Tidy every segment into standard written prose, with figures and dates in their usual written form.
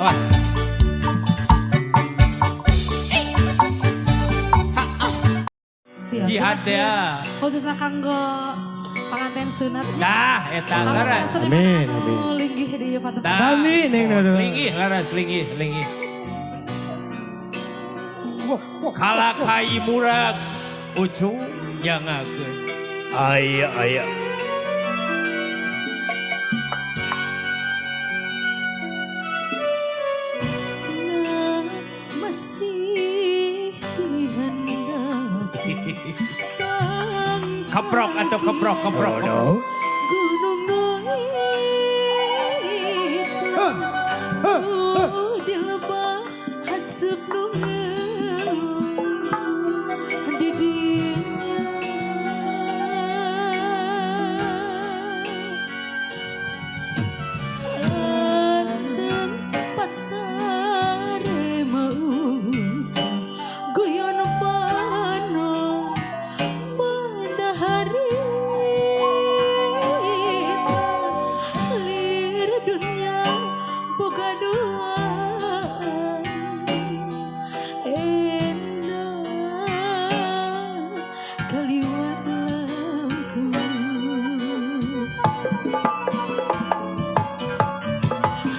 Awas. Jihad ya. Khususnya kanggo panganten sunat. Dah, eta leres. Amin, amin. Linggih di ieu patep. Sami Neng Dodo. Linggih leres, linggih, linggih. Kalakai murag ucu nyangakeun. Aya aya. Masih dihendapi. Keprok atau keprok, keprok. Dodo. Gunung nu di lebah haseup nu ngeluh di dinya. Anteng patarema ucap guyon panon matahari lir dunya boga duaan endah kaliwat langkung.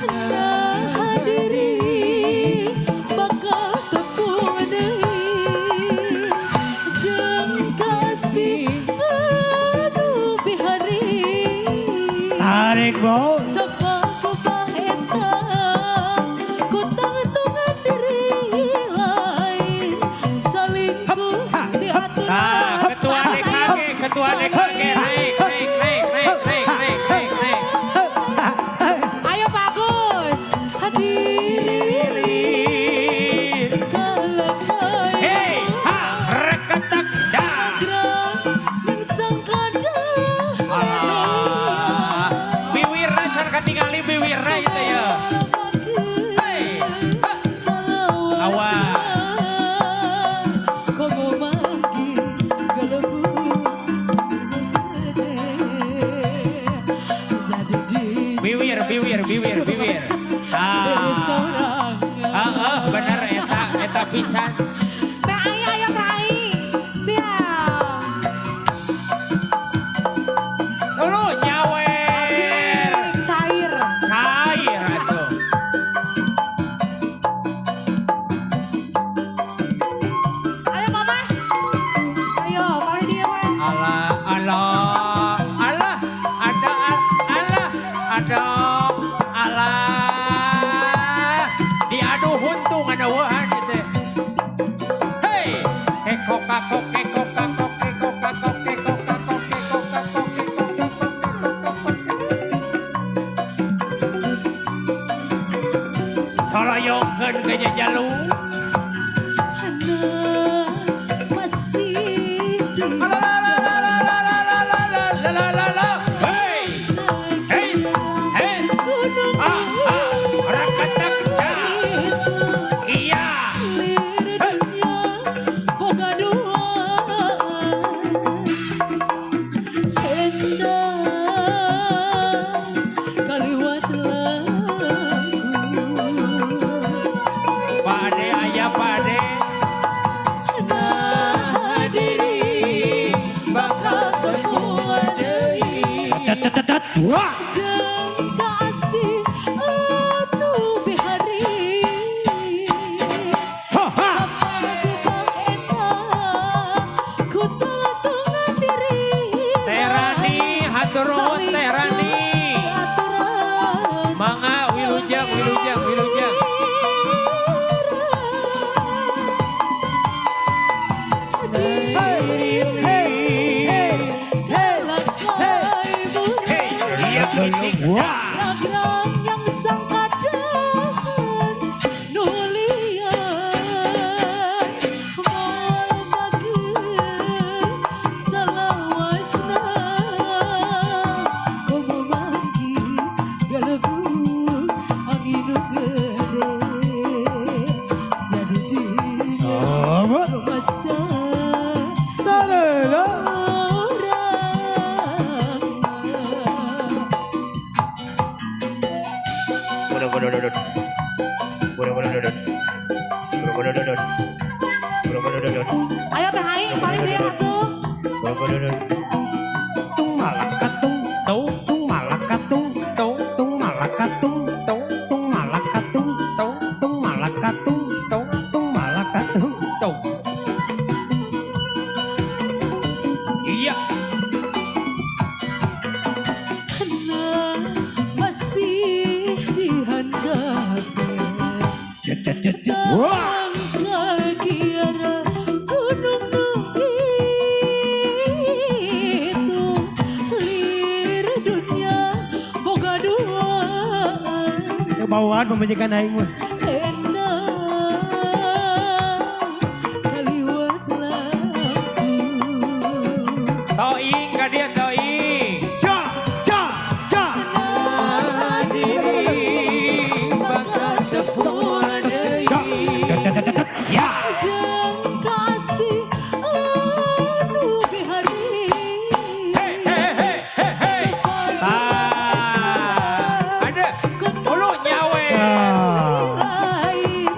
Nah diri bakal tepung deui jeung kasih anu bihari. Tarik, Bo. Sapa ku paheta ku tangtungan diri lain salingkuh diaturan. Nah, ketua DKG, ketua DKG naik, naik, naik, naik, naik, naik, naik, naik. Ayo Pak Agus. Hadiri kalau Hei, ha, reketek dah. Alah, biwirna can katingali biwirna itu ya. Hei, ha. Awas. Komo manggi gelembung gede. Jadi di Biwir, biwir, biwir, biwir. Ah, ah, ah, bener eta, eta pisan. Teh Ai, ayo Teh Ai. Siap. Dulu nyawer. Asik, cair. Cair atuh. Ayo Mama. Ayo, mari dia, Wan. Alah, alah, alah, ada, alah, ada, alah. Diadu huntung ada wahan gitu. Hei, kekok kakok, kekok kakok, kekok kakok, kekok kakok, kekok kakok, kekok kakok, kekok kakok. Soloyongkeun ke jalu. Hana masih di Lalalalalalalalalala. Hei, hei, hei. gunung Ah, ah, rakatak dah. Iya. lir dunya boga duaan endah kaliwat langkung. Pak Ade, ayah Pak Ade. Nah diri bakal temuan deui Tet tet tet. Wah. jeung kasih anu bihari. Ha ha. Ku pangeta ku tangtungan diri Teh Rani, hatur nuhun Teh Rani. aturan. Mangga wilujeng, wilujeng, wilujeng. Hey, hey, hey, hey, hey. Hei, iya bisik. Wah. Ragrag yang sangkadahan nulian moal bageun salawasna komo manggi galebung angin nu gede jadi dinya Apa? rumasa Sarela. sorangan. Ayo Teh Ai, paling dia atuh. Tung malakatung, Tung, tung malakatung, tung, tung malakatung, tung, tung malakatung, tung, tung malakatung, tung, tung malakatung. Tung. Iya. Nah, masih dihandapkeun. Cet cet cet cet. Wah. Kiara gunung nu itu lir dunia boga dua. Kebawaan pamajikan aing mah. Enak kaliwat laku. Toing ka dia toing. Ja ja ja. Diri bakal sepuh deui. Ja ja ja ja ja. Ya. Jeung kasih anu bihari. Hei, hei, hei, hei, hei. Ah, ada ulu nyawe. Ah. Lain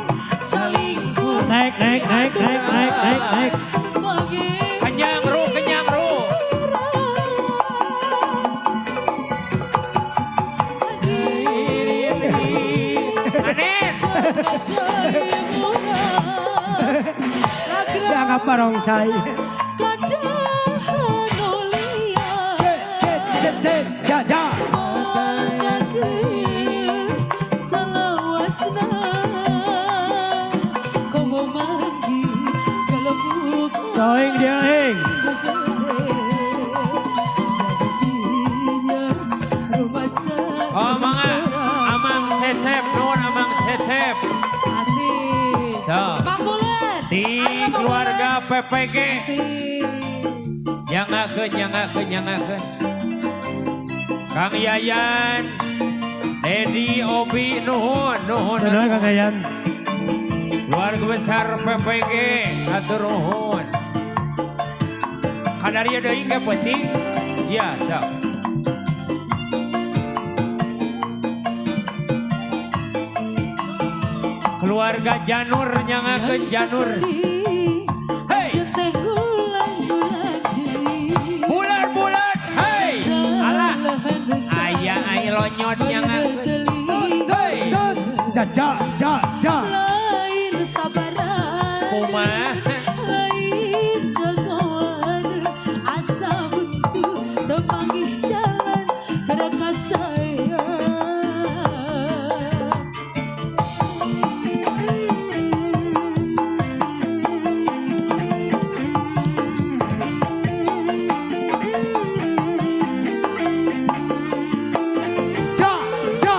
selingkuh. Naik naik naik naik naik naik naik. Bagi Kenyang ru, kenyang ru. Anen. Dianggap barongsai. Cet cet cet cet. Ja ja. Toing dia ing. Oh, mangga. Amang Cecep, nuhun Amang Cecep. Asik. So. Bang Bulet. Di Ayo, Bang keluarga Bulet. PPG. Asik. Nyangakeun, nyangakeun, nyangakeun. Kang Yayan, Dedi, Obi, nuhun, nuhun. Nuhun Kang Yayan. Keluarga besar PPG, hatur nuhun. Kadaria deui ge penting. Ya, sok. Keluarga Janur nyangakeun Janur. Hey. Bulan-bulan, hey. Alah, aya ai lonyot nyangakeun. Hey. Ja ja ja ja. Lain sabaran. Kumaha? Lain kawan. Asa buntu temanggih jalan kerana sayang. Ja ja.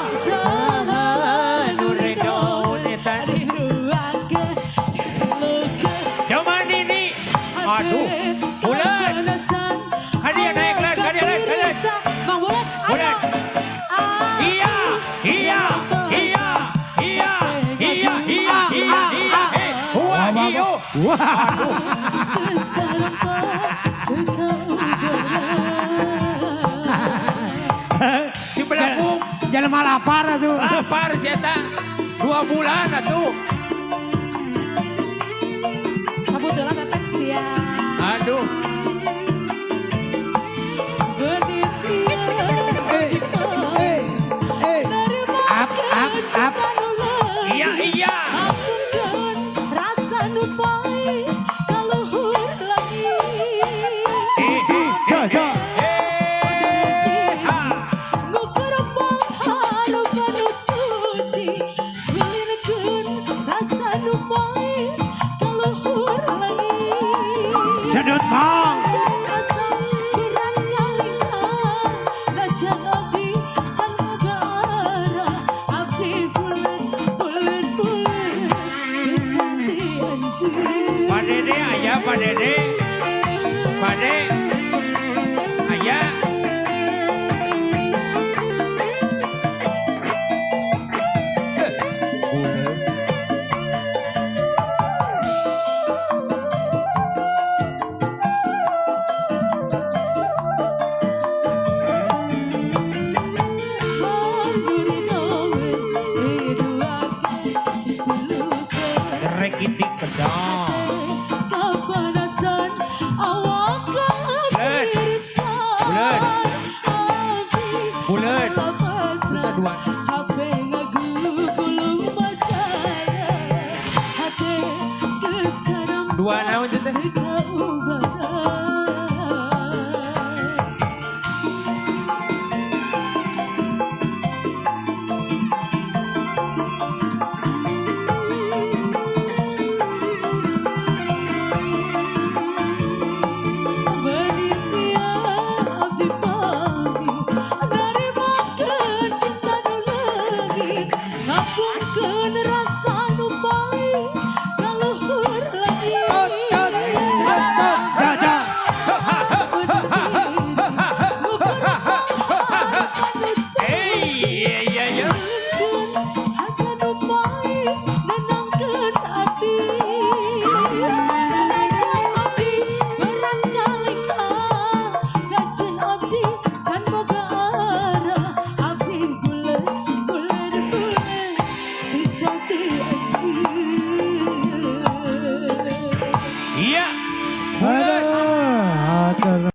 Nu redo eta Zaman ini, aduh, bulan. Kadia naik lan, kadia naik, kadia. Bang Bulan, ayo. Bulan. Ah. Iya, iya, iya, iya, iya, iya, iya, iya. Eh, wah, iyo. Wah. Si belakung Jangan malah lapar atuh. lapar si eta. 2 bulan atuh.